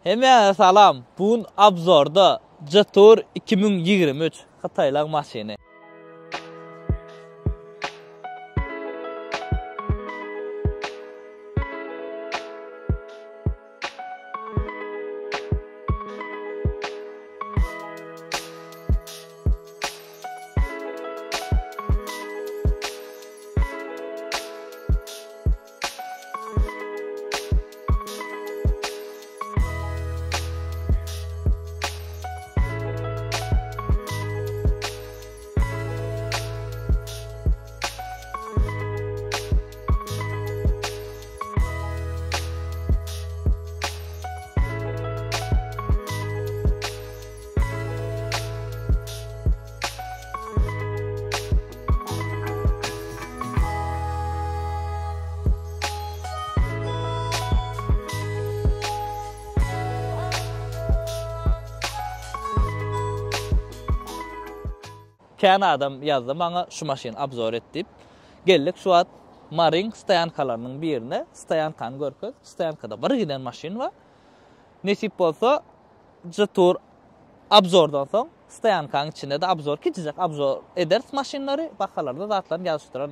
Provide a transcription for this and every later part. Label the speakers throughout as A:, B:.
A: Hemmäňize salam! Bu gün obzorda Jetour 2023 hytaýlaň maşyny. Kän adam ýazdy maňa şu maşyny obzor et diýip. Geldik şu wagt Maryň stoýankalarynyň birine. Stoýankany görkez. Stoýankada bir giden maşyn bar. Nesip bolsa Jetour obzordan soň stoýankaň içinde-de obzor kiçijek obzor ederis maşynlary, bahalaryny zatlaryny ýazyşdyran.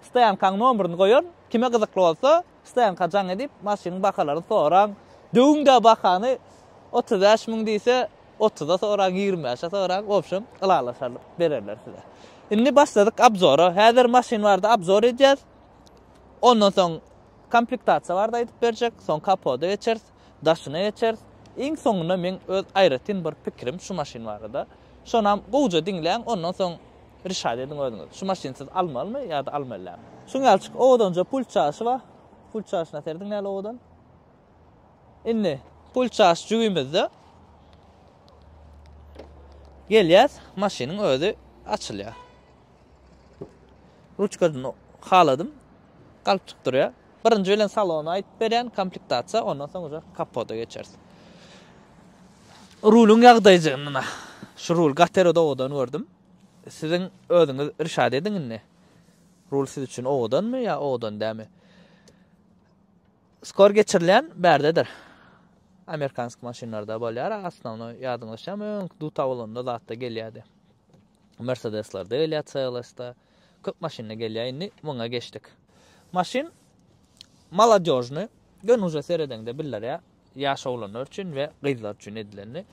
A: Stoýankaň nomerini goýaryn. Kime gyzykly bolsa stoýanka jaň edip maşynyň bahalaryny soraň. Döwüň-dä bahany 35 müň diýse 30-a soraň, 25-e soraň, wobşem ylalaşarlar, bererler size. Indi başladyk obzora. Häzir maşyn barada obzor edýäs. Ondan soň komplektasiýa barada aýdyp berjek, soň kapoda geçeris. Daşyna geçeris. Iň soňunda meň öz aýratyn bir pikirim şu maşyn barada. Şonam gowja diňläň, ondan soň rişat ediň özüňiz. Şu maşyny siz almalymy ýa-da almaly dälmi? Şuň ýalyçyk owadanja pult çaşy bar. Pult çaşyna serediň näle owadan. Indi pult çaş jübimizde gelýäs, maşynyň özi açylýar. Ruçkasyny haladym. Galyp çykyp durýar. Birinji bilen salony aýdyp berýän, komplektasiýa, ondan soň uje kapoda geçeris. Ruluň ýagdaýjygyny şu rul gaty erbet owadan gördüm. Siziň özüňiz rişat ediň indi. Rul siz üçin owadanmy ýa owadan dälmi? Skor geçirilýän bärdedir. Amerikansk maşynlarda bolýar, osnownoý ýadyňyza düşýärmi, öňki duta bolanda zatda gelýärdi. Mercedeslerde gelýär, CLS-da köp maşynda gelýär. Indi muňa geçdik. Maşyn molodýožnyý, göni uje seredeňde bildirýär, ýaş oglanlar üçin we gyzlar üçin edilendi.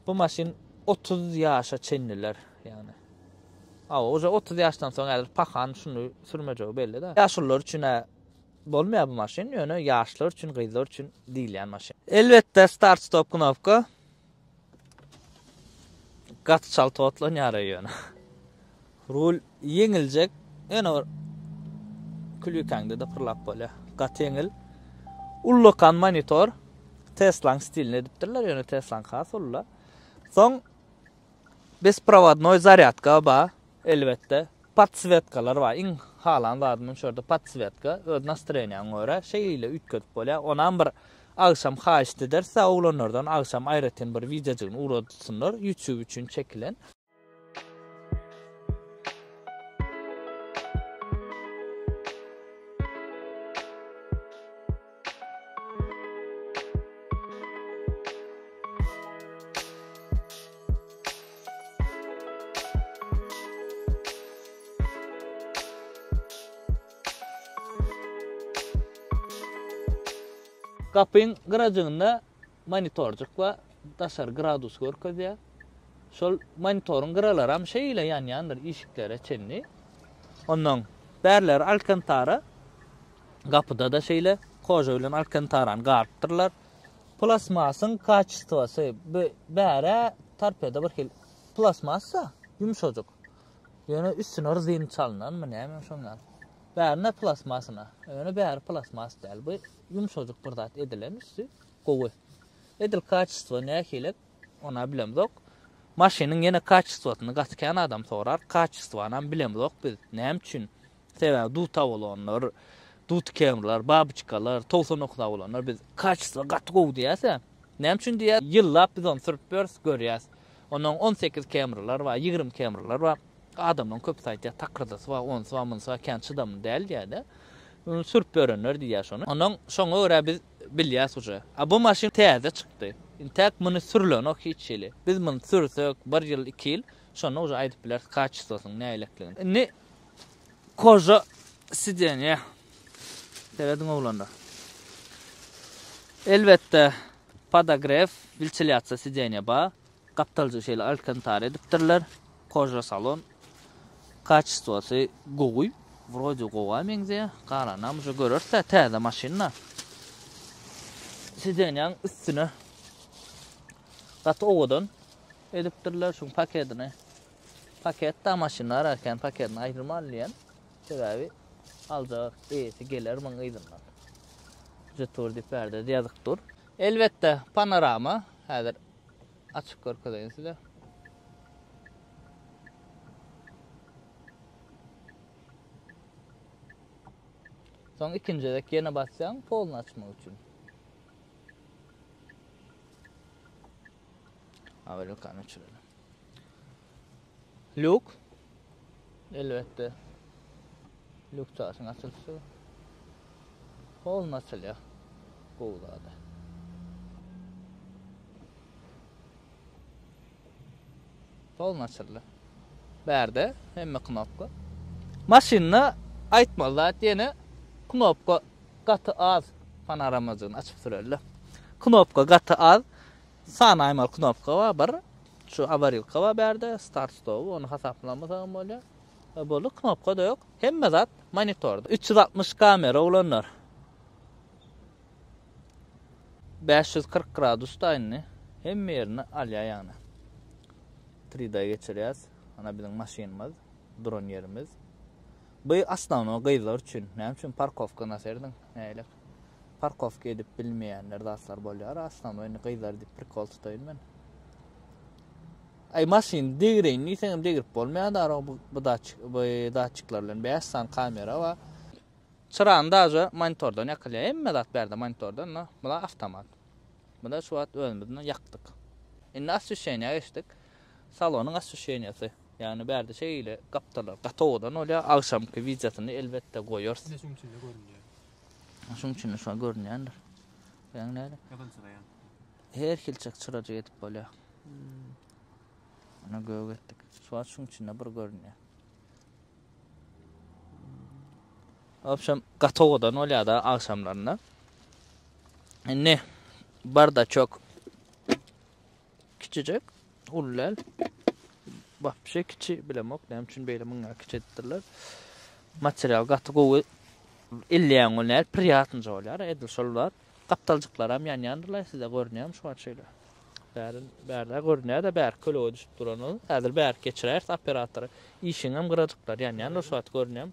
A: Bu maşyn 30 ýaşa çenliler, ýagny. Awa, uje 30 ýaşdan soň häzir pahan şuny sürmejegi belli-de. Ýaşulular üçin-ä bolmaýar bu maşyn, ýöne ýaşlar üçin, gyzlar üçin diýilýän maşyn. Elbetde start-stop knopka. Gaty çalt otlanýar ýöne. Rul ýeňiljek, ýöne bir külükäňde-de pyrlap bolýar. Gaty ýeňil. Ullakan monitor. Teslaň stilini edipdirler, ýöne Teslaň has uly. Soň Besprowadnoý zarýadka bar elbetde. Podswetkalar bar. Iň halan zadym şu ýerde podswetka. Öz nastroýeniýaňa görä şeýle üýtgedip bolýar. Onam bir agşam haýyşt ederis-ä oglanlardan agşam aýratyn bir wideojygyny ugratsynlar YouTube üçin çekilen. Gapyň gyrajygynda monitorjyk bar, daşary gradus görkezýär. Şol monitoryň gyralaram şeýle ýanýandyr işiklere çenli. Ondan bärleri alkantara, gapyda-da şeýle koža bilen alkantarany garypdyrlar. Plastmasyň kaçestwasy bu bärä torpeda bir hil plastmassa ýumşajyk. Ýöne üstüne rezin çalynanmy näme şoň ýaly. Bärine plastmasyna. Ýöne bäri plastmas däl. Bu ýumşajyk bir zat edilen üsti gowy. Edil kaçestwo nähili ona bilemzok. Maşynyň ýene kaçestwasyny gaty kän adam sorar. Kaçestwanam bilemzok biz. Näme üçin? Sebäbi duta bolanlar, dut kemrler, babyçkalar, 99 bolanlar biz kaçestwo gaty gowy diýäs-ä. Näme üçin diýýäs? Ýyllap biz ony sürüp ýörüs, görýäs. Ondan 18 kemrler bar, 20 kemrler bar. Adamlaryň köpüsi aýdýar, takyrdysy bar, onusy bar, munsy bar, kän çydamly däl diýýär-de. Ony sürüp ýörenler diýýär şony. Ondan şoňa görä biz. bilýäs uje. A bu maşyn täze çykdy. Intäk muny sürülenok hiç hili. Biz muny sürsek bir ýyl, iki ýyl, şonda uje aýdyp bileris kaçestwosynyň nähilekligini. Indi koža sidenýe. Serediň oglanlar. Elbetde podogrew, wentilýasiýa sidenýe bar. Gapdaljygy şeýle alkantara edipdirler. Koža salon. Kaçestwosy gowy. Wrode gowa meňzeýär. Galanam uje göreris-dä täze maşyn-da. Sidenýaň üstüne gaty owadan edipdirler şuň pakedini. Paket-da maşynlar erken pakedini aýyrmaly diýen. Sebäbi aljak eýesi geler muň yzyndan. Jetour diýip bärde ýazyk dur. Elbetde panorama häzir açyp görkezeýin size. Soň ikinji gezek ýene basýaň polny açmak üçin. Awerýokany öçürelim. Lýuk. Elbetde. Lýuk çaşyň açylyşy. Polny açylýar. Gowy zady. Polny açyldy. Bärde hemme knopka. Maşynda aýtmaly zat ýene knopka gaty az. Panoramajygyny açyp süreli. Knopka gaty az. Sanaýmaly knopka bar bir. Şu awarilka bar bärde, start stop ony hasaplamasagam bolýar. E, boldy, knopka-da ýok. Hemme zat monitorda. 360 kamera oglanlar. 540 gradusda indi hemme ýerini alýar ýagny. 3D geçirýäs. Ana biziň maşynymyz, duran ýerimiz. Bu osnownoý gyzlar üçin. Näme üçin parkowka naserdiň? Nälik? Parkowka edip bilmeýänler zatlar bolýar. Osnownoý indi gyzlar diýip prikol tutaýyn men. Aý maşyny degireýin diýseňem degirip bolmaýar da bu bu datçik bu datçikler bilen 5 sany kamera bar. Çyrany daže monitordan ýakylýar. Hemme zat bärde monitordan da. Bu avtomat. Bu da şu wagt özümizden ýakdyk. Indi osweşeniýa geçdik. Salonyň osweşeniýasy. Ýagny bärde şeýle gapdallar gaty owadan bolýar. Agşamky wideosyny elbetde goýarys.
B: Ine şuň içinde görünýär.
A: Şuň içinde şu görünýändir. Ýagny näle?
B: Gyzyl çyra ýanyp.
A: Her hilçek çyrajyk edip bolýar. Ana gök etdik. Şu wagt şuň içinde bir görünýär. Obşem gaty owadan bolýar-da agşamlarynda. Indi bardaçok kiçijek, uly däl. Wapşe kiçi, bilemok näme üçin beýle muňa kiçi edipdirler. Material gaty gowy. Elleýäň ol näl priýatnyja bolýar, edil şol zat. Gapdaljyklaram ýanýandyrlar, size görünýärmi şu wagt şeýle? Bäri, bärde görünýär-de, bäri kölege düşüp duran ol. Häzir bärik geçiräýeris operatory. Işigiňem gyrajyklary ýanýandyr şu wagt görünýärmi?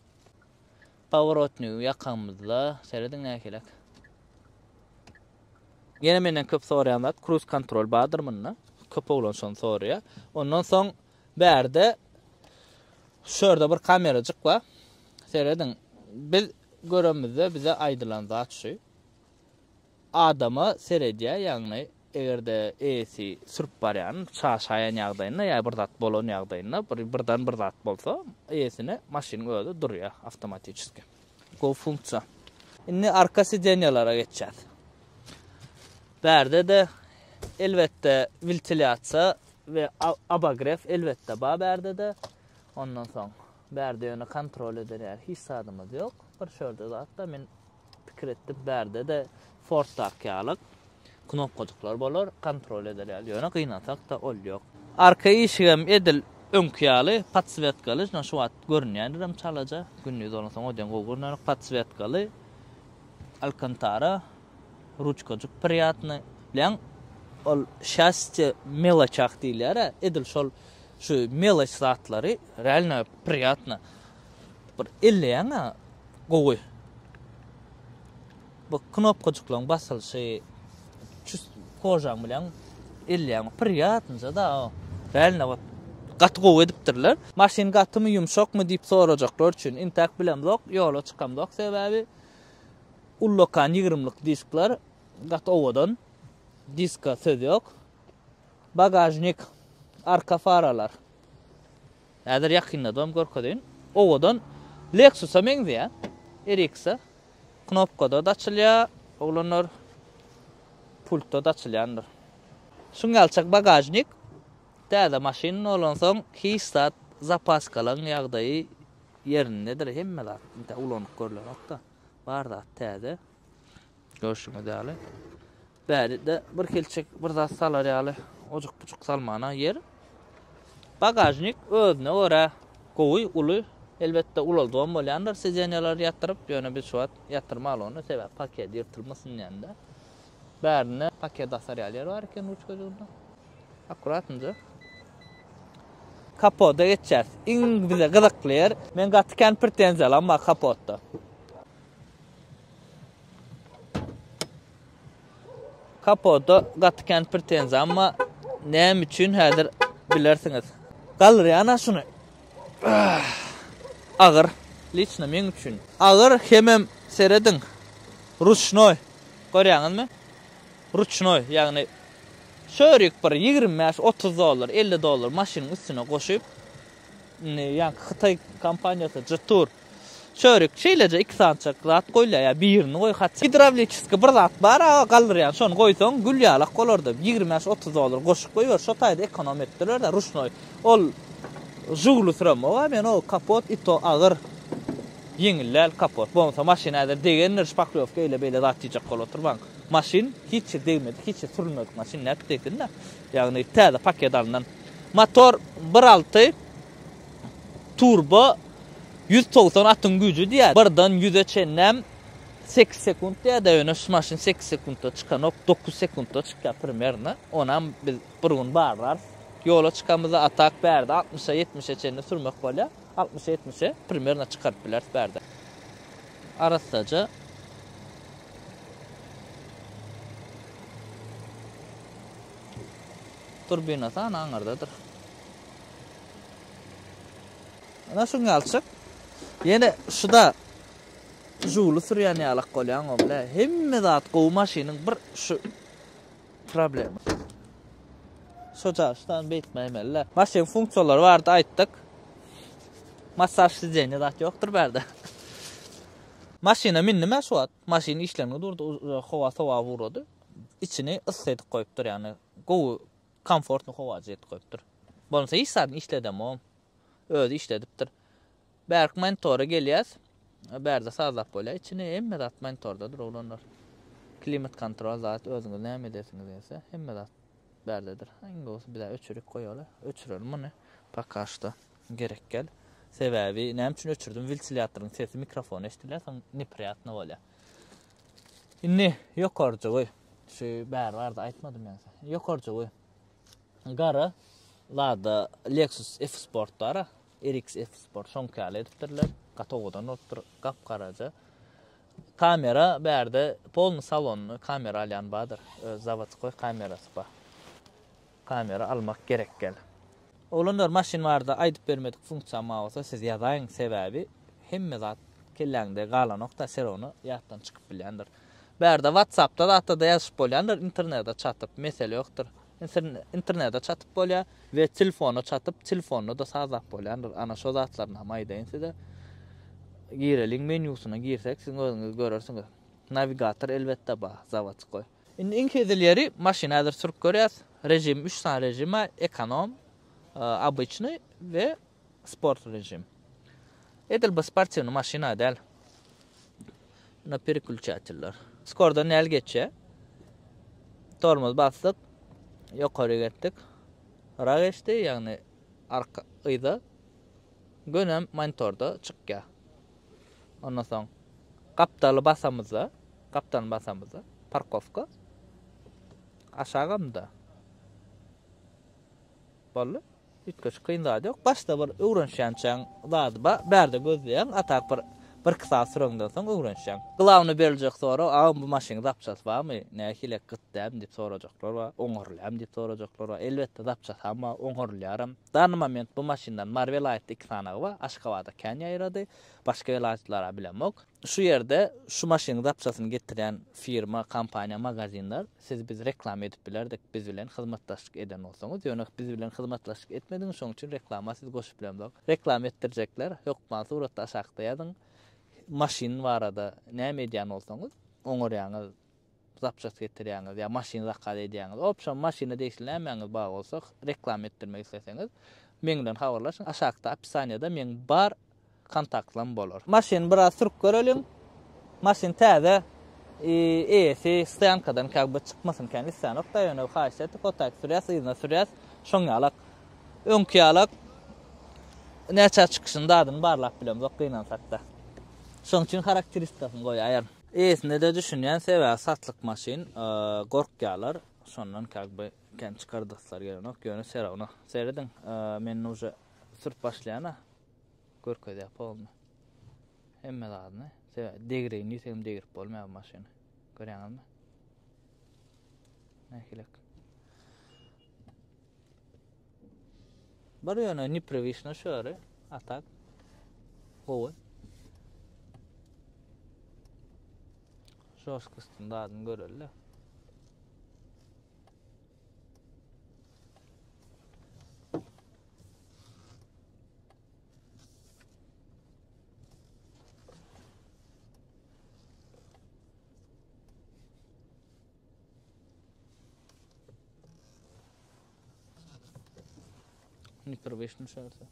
A: Powrotnigi ýakamyzda, serediň nähilek. Ýene menden köp soraýan zat kruz kontrol bardyr munda. Köp oglan şony soraýar. Ondan soň bärde şu ýerde bir kamerajyk bar. Serediň, biz göremizde bize aýdylan zat şu. Adama seredýär, ýagny eger-de eýesi sürüp barýan, çaşaýan ýagdaýynda ýa bir zat bolan ýagdaýynda, bir birden bir zat bolsa, eýesine maşynyň özi durýar awtomatiçeski. Gowy funksiýa. Indi arka sidenýalara geçýäs. Bärde-de elbetde wentilýasiýa we obogref elbetde bar bärde-de. Ondan soň bärde ýöne kontrol eder ýaly hiç zadymyz ýok. Bir şörde zat-da men pikir etdim bärde-de Ford-daky ýaly knopkajyklar bolar, kontrol eder ýaly. Ýöne gynansak-da ol ýok. Arka işigem edil öňki ýaly podswetkaly, şuna şu wagt görünýändirem çalaja, gündiz bolansoň o diýen gowy görünenok, podswetkaly, alkantara, ruçkajyk priýatny. Bilýäň, ol şastýe meloçah diýilýär-ä, edil şol şu meloç zatlary realno priýatno. Bir elleýäň-ä gowy. Bu knopkajyklaryň basylyşy çüs kožaň bilen elleýäň priýatnyja da o. Realno wot gaty gowy edipdirler. Maşyn gatymy ýumşakmy diýip sorajaklar üçin intäk bilemzok ýola çykamzok sebäbi ullakan ýigrimlik diskler gaty owadan diska söz ýok. Bagažnik arka faralar. Häzir ýakynladybam görkezeýin. Owadan Lexus-a meňzeýär. RX-a. Knopkada-da açylýar, oglanlar. Pultda-da açylýandyr. Şuň ýalyçak bagažnik. Täze maşyn bolansoň hiç zat zapaskalaň ýagdaýy ýerindedir hemme zat intä ulanyp görlenokda bar zat täze görşüňiz ýaly. Bäride bir hilçik bir zat salar ýaly ojuk bujuk salmana ýer. Bagažnik özüne görä gowy uly elbetde ulaldybam bolýandyr sidenýalary ýatyryp ýöne biz şu wagt ýatyrmaly ony sebäbi paket ýyrtylmasyn diýende. Bärinde paket asar ýaly ýer bar eken ruçkajygynda. Akkuratynja. Kapoda geçýäs. Iň bize gyzykly ýer. Men gaty kän pretenziýalam bar kapotda. Kapoda gaty kän pretenziýam bar. Näme üçin häzir bilersiňiz. Galdyrýan-a şuny. Agyr. Liçno meň üçin. Agyr hemem serediň. Ruçnoý. Görýäňizmi? Ruçnoý, ýagny şörik bir 25, 30 dollar, 50 dollar maşynyň üstüne goşup, indi ýaňky Hytaý kompaniýasy Jetour şörik şeýleje iki sanyçak zat goýulýar, ýa birini goý hatda. Gidrawliçeskiý bir zat bar aga galdyrýan, şony goýsaň gül ýalak bolardy. 25, 30 dollar goşup goýber, şo taýda ekonom etdiler-de ruçnoý. Ol Žiguli süremok-a men o kapot i to agyr. Ýeňil däl kapot. Bolmasa maşyn häzir degendir şpaklýowka eýle beýle zat diýjek bolup oturmaň. Maşyn hiç ýeri degmedik, hiç ýeri sürülmedik maşyn nädip degsin-dä. Ýagny täze paket alnan. Motor bir alty turbo 190 atyň güýji diýýär. Birden ýüze çenlem sekiz sekunt diýýär-de ýöne şu maşyn sekiz sekuntda çykanok, dokuz sekuntda çykýar primerno. Onam biz bir gün barlarys. Ýola çykamyzda a tak bärde altmyşa ýetmişe çenli sürmek bolýar. Altmyşa ýetmişe primerno çykaryp bileris bärde. Arassaja. Turbinasy ana aňyrdadyr. Ana şuň ýalyçyk. Ýene şuda Žiguli sürýän ýalak bolýaň o bile. Hemme zat gowy maşynyň bir şu problema. Şo jaşdan beýtmäýmeli-dä. Maşynyň funksiýalary barada aýtdyk. Massaž sidenýa zat ýokdur bärde. Maşyna mindim-ä şu wagt. Maşyn işlengi durdy, howa sowap ugrady. Içini yssy edip goýupdyr, ýagny gowy komfortny howajy edip goýupdyr. Bolmasa hiç zadyny işledemogam. Özi işledipdir. Bärk monitora gelýäs. Bärde sazlap bolýar içini. Hemme zat monitordadyr oglanlar. Klimat kontrol zat özüňiz näme edesiňiz gelse hemme zat bärdedir. Iň gowusy bizä öçürip goýaly. Öçürelim muny. Poka şda gerek gel. Sebäbi näme üçin öçürdim? Wentilýatoryň sesi mikrofona eşidilýär, soň nepriýatno bolýar. Indi ýokarjygy şu bäri barada aýtmadym ýa. Ýokarjygy gara Lada Lexus F Sport bar. RX F Sport şoňky ýaly edipdirler. Gaty owadan bolupdyr. Gap-garaja. Kamera bärde polny salonyny kamera alýan bardyr. Öz zawodskoý kamerasy bar. Kamera almak gerek gel. Oglanlar maşyn barada aýdyp bermedik funksiýam bar bolsa siz ýazaýyň sebäbi hemme zat kelläňde galanokda serowno ýatdan çykyp bilýändir. Bärde whatsappda zatda-da ýazyşyp bolýandyr internete çatyp mesele ýokdur. Internete çatyp bolýar we telefona çatyp telefonda-da sazlap bolýandyr. Ana şo zatlaryny hem aýdaýyn size. Gireliň menýusyna girsek siziň özüňiz görersiňiz. Nawigator elbetde bar zawodskoý. Indi iň hezil ýeri maşyny häzir sürüp görýäs. Režim üç sany režim bar, ekonom, obyçnyý we sport režim. Edil bir sportiwnyý maşyna däl. Buna pereklýuçateller. Skordan näl geçýär? Tormoz basdyk. Ýokary getdik. Ra geçdi, ýagny arka yza. Gönem monitorda çykýar. Ondan soň gapdaly basamyzda, gapdalyny basamyzda parkowka aşagamda boldy. Üýtgeşik kyn zady ýok. Başda bir öwrenişýänçäň zady bar. Bärde gözleýäň, a tak bir birki saat süreňden soň öwrenişýäň. Glawny beriljek sorag, agam bu maşynyň zapçasy barmy? Nähili gyt dälmi diýip sorajaklar bar. Oňarylýarmy diýip sorajaklar bar. Elbetde zapçasam bar, oňarylýaram. Dany moment bu maşyndan Mary welaýatda iki sanagy bar. Aşgabada kän ýaýrady. Başga welaýatlara bilemok. Şu ýerde şu maşynyň zapçasyny getirýän firma, kompaniýa, magazinler sizi biz reklama edip bilerdik biz bilen hyzmatdaşlyk eden bolsaňyz. Ýöne biz bilen hyzmatdaşlyk etmediňiz şoň üçin reklama sizi goşup bilemzok. Reklama etdirjekler hökman suratda aşakda ýazyň. Maşyn barada näme edýän bolsaňyz oňarýaňyz. zapçast getirýäňiz ýa maşyn zakaz edýäňiz. Obşem maşyna degişli nämäňiz bar bolsa reklama etdirmek isleseňiz meň bilen habarlaşyň. Aşakda opisaniýada meň bar kontaktlam bolar. Maşyny biraz sürüp göreliň. Maşyn täze. Eýesi stoýankadan kak bir çykmasyn kän islänokda ýöne haýyş etdik o taýk sürýäs yzyna sürýäs. Şoň ýalak öňki ýalak näçä çykyşyny zadyny barlap bilemzok gynansakda. Şoň üçin harakteristikasyny goýaýaryn. Eýesine-de düşünýän sebäbi satlyk maşyn gorkýarlar şondan kak by kän çykardaslar gelenok ýöne serawno serediň men uje sürüp başlaýana görkezýär polny hemme zadyny sebäbi degreýin diýsegem degrip bolmaýar bu maşyny görýäňizmi nähilek Bir ýöne neprivişno şöri, a tak gowy. Žoskostyn zadyny göreli. Neprivişno şörse.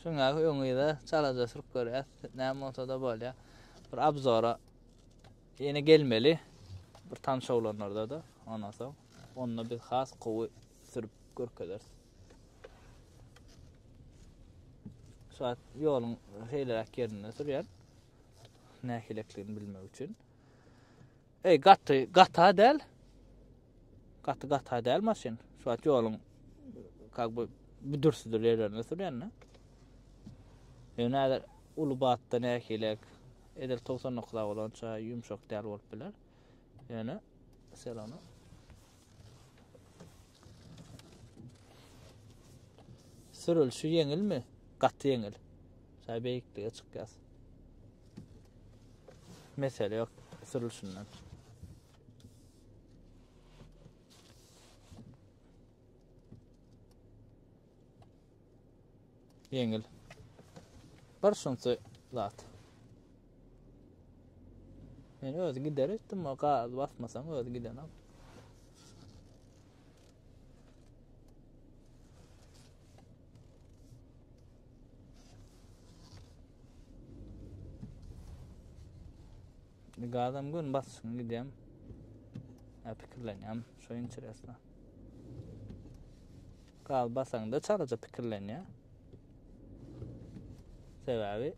A: Şuňa öňüde çalaja sürüp görýäs. Näme bolsa-da bolýar. Bir obzora ýene gelmeli. Bir tanyş oglanlarda-da. Ondan soň onda biz has gowy sürüp görkezeris. Şu wagt ýoluň şeýleräk ýerinde sürýän. Nähilekligini bilmek üçin. Ey gaty gata däl. Gaty gata däl maşyn. Şu wagt ýoluň kak bu büdürsüdür ýerlerinde sürýän-de. Ýöne häzir uly batda nähilek edil 99 bolança ýumşak däl bolup biler. Ýöne selona Sürülşi ýeňilmi? Gaty ýeňil. Şaý beýiklige çykýas. Mesele ýok sürülşinden. Ýeňil. Bir şunça zat. Men özi gider etdim, o gaz basmasaň özi gidenok. Gazam gün basyşyň gidýän. Ýa pikirlenýän, şo interesno. Gaz basaňda çalaja pikirlenýär. Sebäbi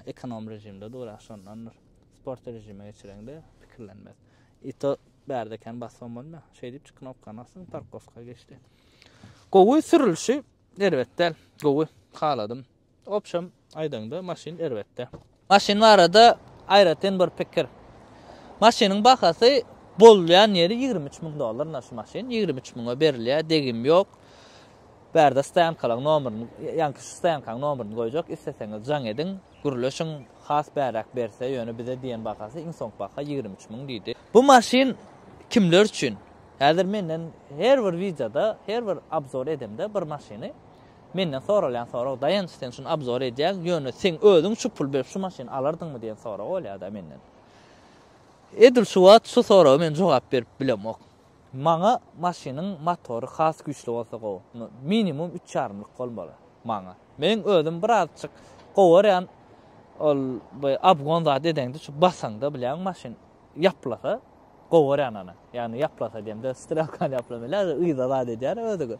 A: ekonom režimde dur, şondandyr. Sport režime geçireňde pikirlenmez. Ito bärde kän basgam bolmaýar. Şeýdip çyk knopkany basdyň, parkowka geçdi. Gowy sürülişi erbet däl. Gowy, haladym. Obşem aýdaňda maşyn erbet däl. Maşyn barada aýratyn bir pikir. Maşynyň bahasy bolýan ýeri 23 müň dollar na şu maşyn 23 müňe berilýär, degim ýok. Bärde stoýankalaň nomerini, ýaňky şu stoýankaň nomerini goýjak, isleseňiz jaň ediň, gürleşiň, has bäräk berse, ýöne bize diýen bahasy iň soňky baha 23 müň diýdi. Bu maşyn kimler üçin? Häzir menden her bir wideoda, her bir obzor edemde bir maşyny Menden soralýan sorag Daýanç sen şuny obzor edýäň, ýöne seň özüň şu pul berip şu maşyny alardyňmy diýen sorag bolýada menden. Edil şu wagt şu soraga men jogap berip bilemok. Maňa maşynyň motory has güýçli bolsa gowy. Minimum üç ýarymlyk bolmaly maňa. Meň özüm birazjyk gowy görýän ol bu obgon zat edeňde şu basaňda bilýäň maşyn ýaplasa Gowy görýän ony. Ýagny ýaplasa diýemde strelkany ýaplamaýlar, yza zat edýär özügi.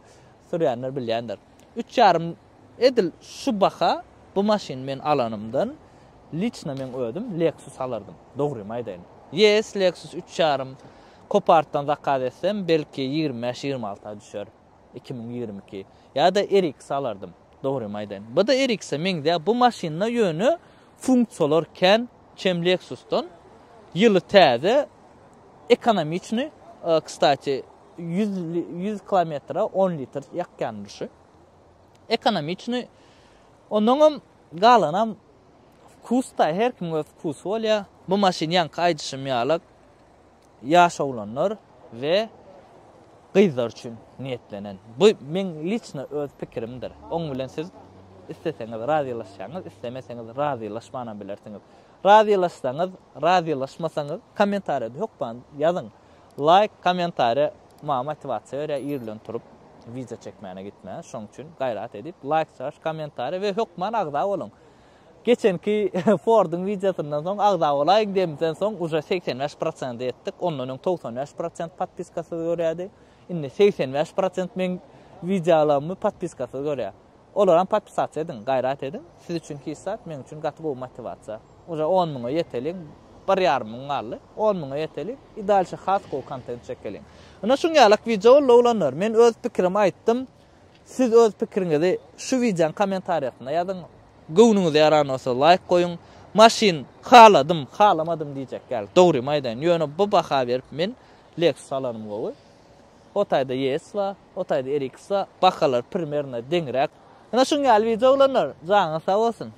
A: Sürýänler bilýändir. Üç ýarym edil şu baha bu maşyny men alanymdan liçno meň özüm Lexus alardym. Dogrymy aýdaýyn. Yes Lexus üç ýarym Copartdan zakaz etsem belki 25 26 düşer. 2022. Ýa-da RX alardym. Dogrymy aýdaýyn. Bu-da RX-e meňzeýär. Bu maşynda ýöne funksiýalar kän. Çem Lexusdan ýyly täze ekonomiçny kstati 100 100 kilometre 10 litr ýakýandyr şu. Ekonomiçny onnoňam galanam wkusda her kimiň öz wkusy bolýar. Bu maşyn ýaňky aýdyşym ýaly ýaş oglanlar we. Gyzlar üçin niýetlenen. Bu meň liçno öz pikirimdir. Oň bilen siz isleseňiz razylaşýaňyz, islemeseňiz razylaşmanam bilersiňiz. Razylaşsaňyz, razylaşmasaňyz kommentariýada hökman ýazyň. Laýk, kommentariýa maňa motiwasiýa berýär ir bilen turup wideo çekmäne gitmäne. Şoň üçin gaýrat edip laýk çaş, kommentariýa we hökman agza boluň. Geçenki Forduň wideosyndan soň agza bolaýyň diýemizden soň uje 85 prosente ýetdik. Ondan öň 95 prosent podpiskasyz görýärdi. Indi 85 prosent meň wideolarymy podpiskasyz görýär. Olaram podpisasiýa ediň, gaýrat ediň. Siz üçin hiç zat, meň üçin gaty gowy motiwasiýa. Uje 10 müňe ýeteliň, bir ýarym müň galdy. 10 müňe ýeteliň, i dalşe has gowy kontent çekeliň. Ine şuň ýalak wideo boldy oglanlar. Men öz pikirimi aýtdym. Siz öz pikiriňizi şu wideoň kommentariýasynda ýazyň. Göwnüňize ýaran bolsa laýk goýuň. Maşyn haladym, halamadym diýjek däl. Dogrymy aýdaýyn. Ýöne bu baha berip men Lexus alanym gowy. O taýda ES bar, o taýda RX bar. Bahalar primerno deňräk. Ine şuň ýaly wideo oglanlar. Janyňyz sag bolsun.